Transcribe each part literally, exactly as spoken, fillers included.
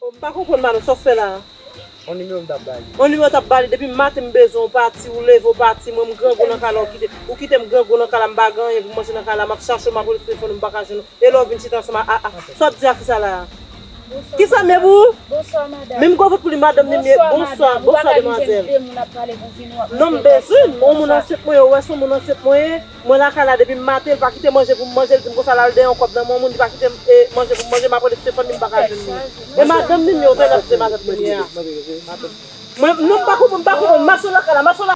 M pa konprann, madanm, sa w fè la a. On nimewo m t ap ba li. On nimewo w t ap ba li, depi maten m bezwen w pati, ou leve w pati, mwen m grangou nan kay la, ou kite, ou kite m grangou nan kay la, m pa gen anyen pou m manje nan kay la, m ap chache w, m ap rele sou telefòn ou, m pa ka jwenn ou. E lè w vin chita ansanm a, a, a, sa w ap di a kisa la a? Kisa men pou ou? Bonswa, madanm. Menm gwo vant pou li, madanm li ye. Bonswa, bonswa, madanm. Ou pa ka di m jwenn demwazèl. De moun ap pale pou vini, w ap mete yon moun ansent mwen ye, ou wè se yon moun ansent mwen ye. Mwen lakay la depi maten, li pa kite manje pou m manje, li di m konsa l al dèyè yon kòb nan men yon moun, li pa kite, e, manje pou m manje, m ap rele telefòn li, m pa ka jwenn li. E madanm li, men ou fè l ap di madanm li ye a. Mwen, non, m pa konprann, m pa konprann, mache lakay la, mache lakay la.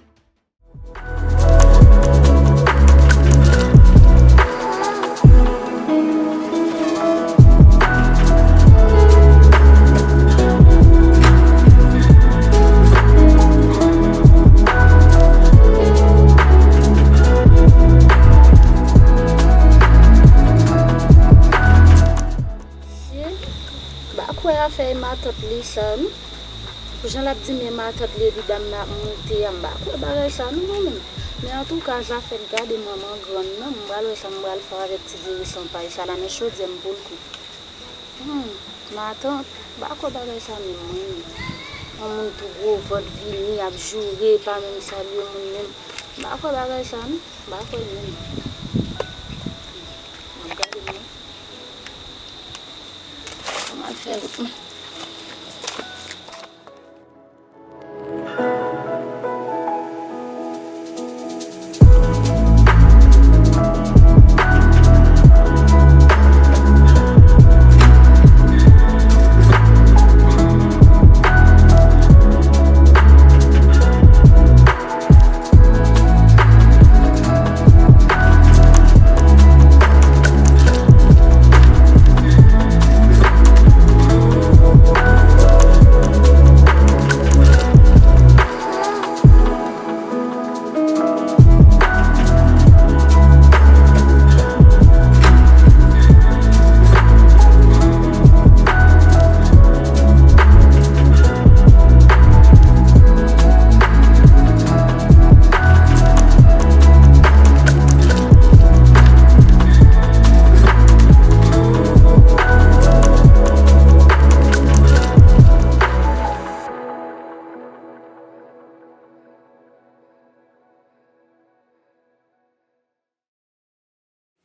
M pa kwè afè e matant li sa, non. Pou jan l ap di m e matant li epi dam nan ap moute a, m pa kwè bagay sa, non, mwen menm. Men antouka, zafè gade manman grann nan, m pral wè sa m pral fè avèk ti diri san pay sa la, men chodyè m pou l kou. Hmm, matant, m pa kwè bagay sa menm, mwen menm. Yon moun tou gwo vant vini, ap joure, pa menm salye moun menm. M pa kwè bagay sa, non. M pa kwè l menm. M ap gade mwen. Kòman l fè wout mwen?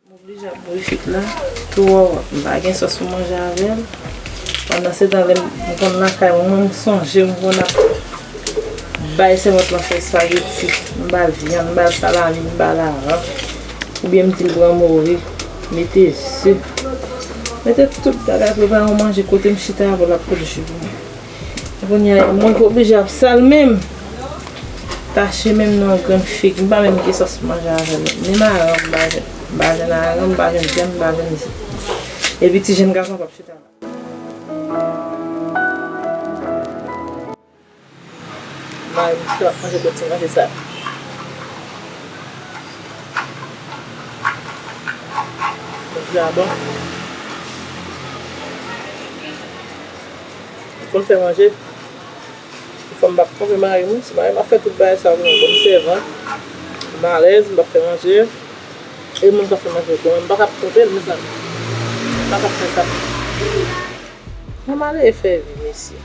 M oblije ap boule fik la. Tou wòwòt, m pa gen sòs pou manje avè l. Pandansetan, lè m konn lakay mwen, mwen, m sonje m konn ap bay sèvant lan fè espageti. M ba l vyann, m ba l salami, m ba l aran. Oubyen m di l pran mori, mete ze. Mete tout bagay, prepare yon manje kote m chita avè l ap pot ji pou mwen. Kounye a, mwen ki oblije ap sal men m. Tache men m nan yon grenn fig. M pa menm gen sòs pou manje avè l. Menm aran, m pa jwenn. M pa jwenn aran, m pa jwenn vyann, m pa jwenn ze. Epi ti jenn gason p ap chita la. Mari m ap manje bò ti manje sa. Manje a bon. Ou konn fè manje? Fò m p ap twonpe mari m, si mari m ap fè tout bagay sa pou mwen, bon, m sèvant, m alèz, m p ap fè manje, e moun k ap fè manje pou mwen, m pa t ap twonpe l, mezanmi. M pa t ap fè sa. Mwen m ale fè vi, mesye.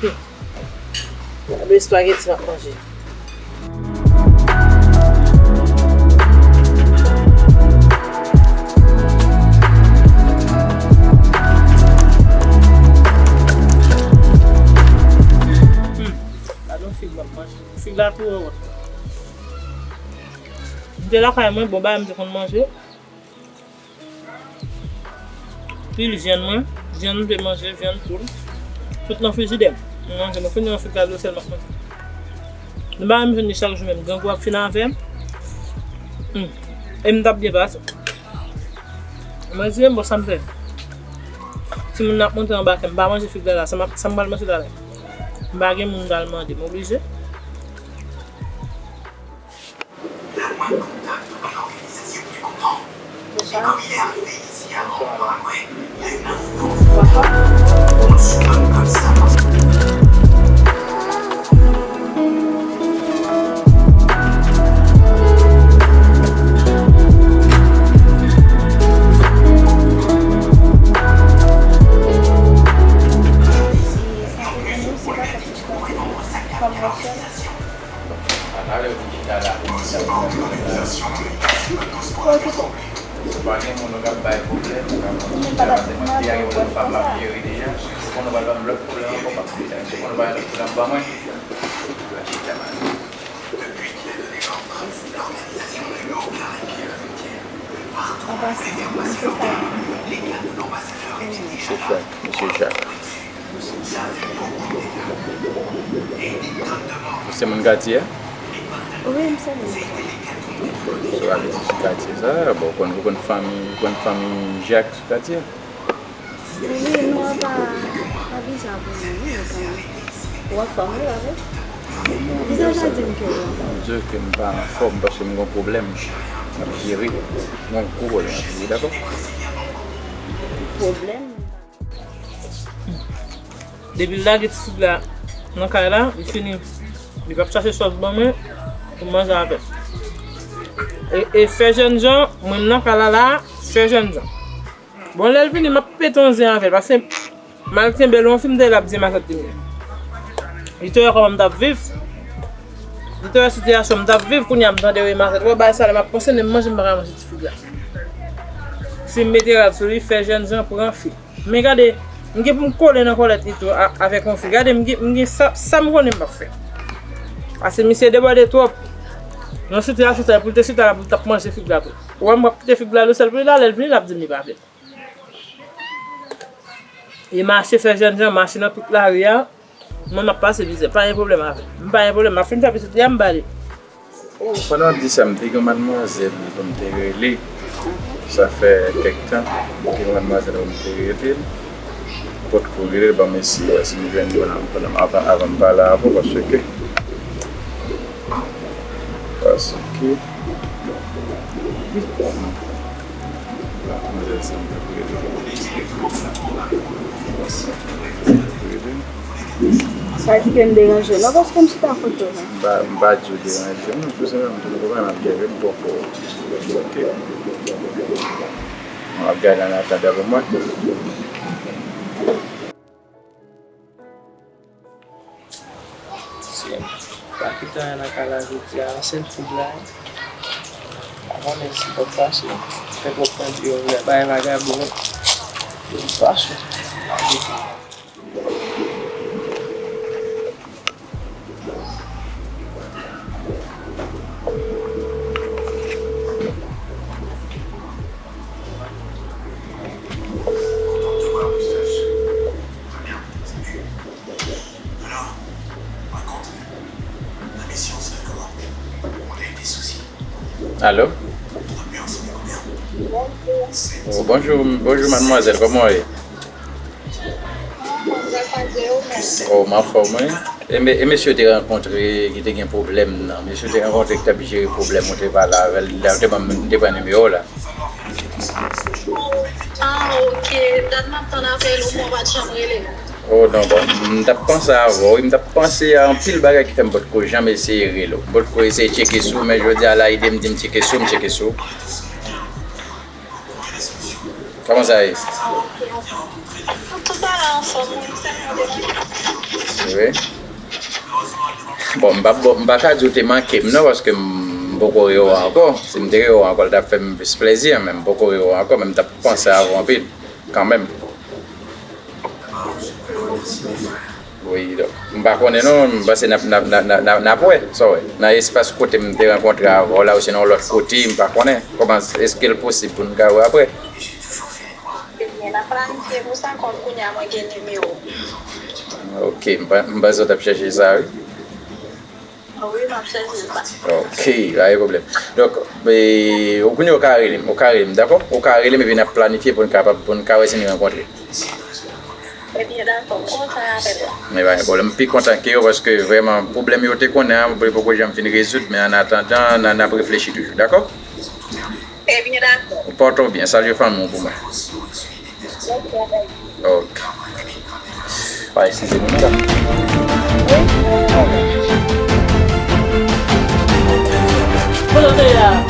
Hmm. Gade espageti m ap manje. Hmm. Gade yon fig m ap manje. Fig la tou wòwòt. M te lakay mwen, bon bagay m te konn manje. Pil vyann mwen, vyann m te manje, vyann poul. Tout nan frijidè m. M manje, mwen fini nan frijidè, dlo sèl m ap manje. Nou pa wè m jwenn li chak jou menm, grangou ap fin avè m. Hmm. E m t ap byen pase. Mwen di, bon, sa m fè? Timoun nan ap monte anba kè m, m pa manje fig la la, sa m ap, sa m pral manje la la. M pa gen moun m pral mande, m oblije. Deja, se pou nou pa ban m lòt pwoblèm ankò, papi. Se pou nou pa lòt pwoblèm ban mwen. An pasan, se sa. Mesye Jacques, mesye Jacques. Ou se moun katye a? Wi, m se moun. Sou ale ti katye sa, bon, ou konn, ou konn fanmi, ou konn fanmi Jacques sou katye a? Wi, nou an pa, pa bizan pou nou, wi, nou konn. Ou anfòm, wi, pa vre? Bizan jan di m ke ou anfòm. Mon Dieu, ke m pa anfòm paske m gon pwoblèm. M ap jere. M gon gwo pwoblèm m ap jere, dakò? Pwoblèm? Depi l lage ti fig la nan kay la, li fini. Li p ap chache sòs ban mwen pou m manje avè l. E, e fè jènjan, mwen m nan kay la la, fè jènjan. Bon, lè l vini, m ap pete yon zen avè l, paske m al kenbe l yon fi, m te l ap di masèt li menm. Li te wè kòman m t ap viv. Li te wè sitiyasyon m t ap viv, kounye a m tande wi masèt. Wè bagay sa la, m ap panse, men m manje, m pa ka manje ti fig la. Si m mete rad sou li, fè jènjan pran fi. Men gade, m gen pou m kole nan kòlèt li tou a, avèk yon fi. Gade, m gen, m gen sa, sa m konnen m ap fè. Paske misye debòde twòp. Nan sitiyasyon sa, pou l te chita la, pou l t ap manje fig la tou. Ou wè m ap kite fig la dou sèl pou li la, lè l vini, l ap di m li pa vle. E mache fè jènjan, mache nan tout lari a. Mwen, m ap pase mizè, pa gen pwoblèm avè m. M pa gen pwoblèm, m ap fin fè pitit li a, m ba li. Pandan w ap di sa, m te gen yon madmwazèl pou m te rele. Sa fè kèk tan, m te gen yon madmwazèl pou m te rele. M potko rele l, ban m eseye wè si m jwenn li pandan, pandan, avan, avan m pale avè w, paske, paske, Sa di ke m deranje w. Non, paske m chita kote w la. M pa, m pa di w deranje m, non, tou senpleman, m te nan pwoblèm ap gade m poko. Ok. M ap gade an atandan pou mwen. Si m pa kite anyen nan kay la jodi a, sèl fig la, m pa konnen si l p ap fache. Fè twòp tan deyò, bagay vagabon, li fache. Alors, raconte. La mission, c'est comment? On a eu des soucis. Allô? Ambiance, on est combien? Oh, bonjour, bonjour mademoiselle, kòman w ye? Oh, m anfòm, wi. E, me- e mesye w te rankontre ki te gen pwoblèm nan? Mesye w te rankontre ki t ap jere pwoblèm, ou te pale avè l, lè w te ban m, m te pran nimewo w la. Ah, ok. Dat m ap tann apèl ou, mwen pa t janm rele. Oh, non, bon, m t ap panse avè w, wi, m t ap panse a anpil bagay ki fè m potko janm eseye rele w. M potko eseye tcheke sou w, men jodi a la, ide m di m tcheke sou w, m tcheke sou w. Kòman sa ye? Tout bagay anfòm, wi, sèlman depi. Wi. Bon, m pa, bon, m pa ka di w te manke m non, paske m poko rele w ankò. Si m te rele w ankò, l t ap fè m plis plezi, men m poko rele w ankò, men m t ap panse avè w anpil, kanmenm. Wi, donk, m pa konnen non, m panse n ap, n ap, n ap, n ap, n ap, n ap wè, sa w wè. Nan espas kote m te rankontre avè w la, osnon lòt kote, m pa konnen. Kòman, èske l posib pou n ka wè apre? Ebyen, n ap planifye pou sa, kòm kounye a mwen gen nimewo. Ok, m pa, m panse w t ap chèche sa, wi. Wi, m ap chèche l pa. Ok, pa gen pwoblèm. Donk, e, ou kounye a ou ka rele m, ou ka rele m, dakò? Ou ka rele m epi n ap planifye pou n kapab, pou n ka wè si n rankontre. Ebyen, dakò, m kontan avè w. Men pa gen pwoblèm, m pi kontan ke yo, paske vrèman, pwoblèm yo te konnen an, li poko janm fin rezoud, men an atandan, n, n ap reflechi toujou, dakò? Ebyen, dakò. Pòte w byen, salye fanmi w pou mwen. Ok. Pa eskize nou, non. Kote w te ye a?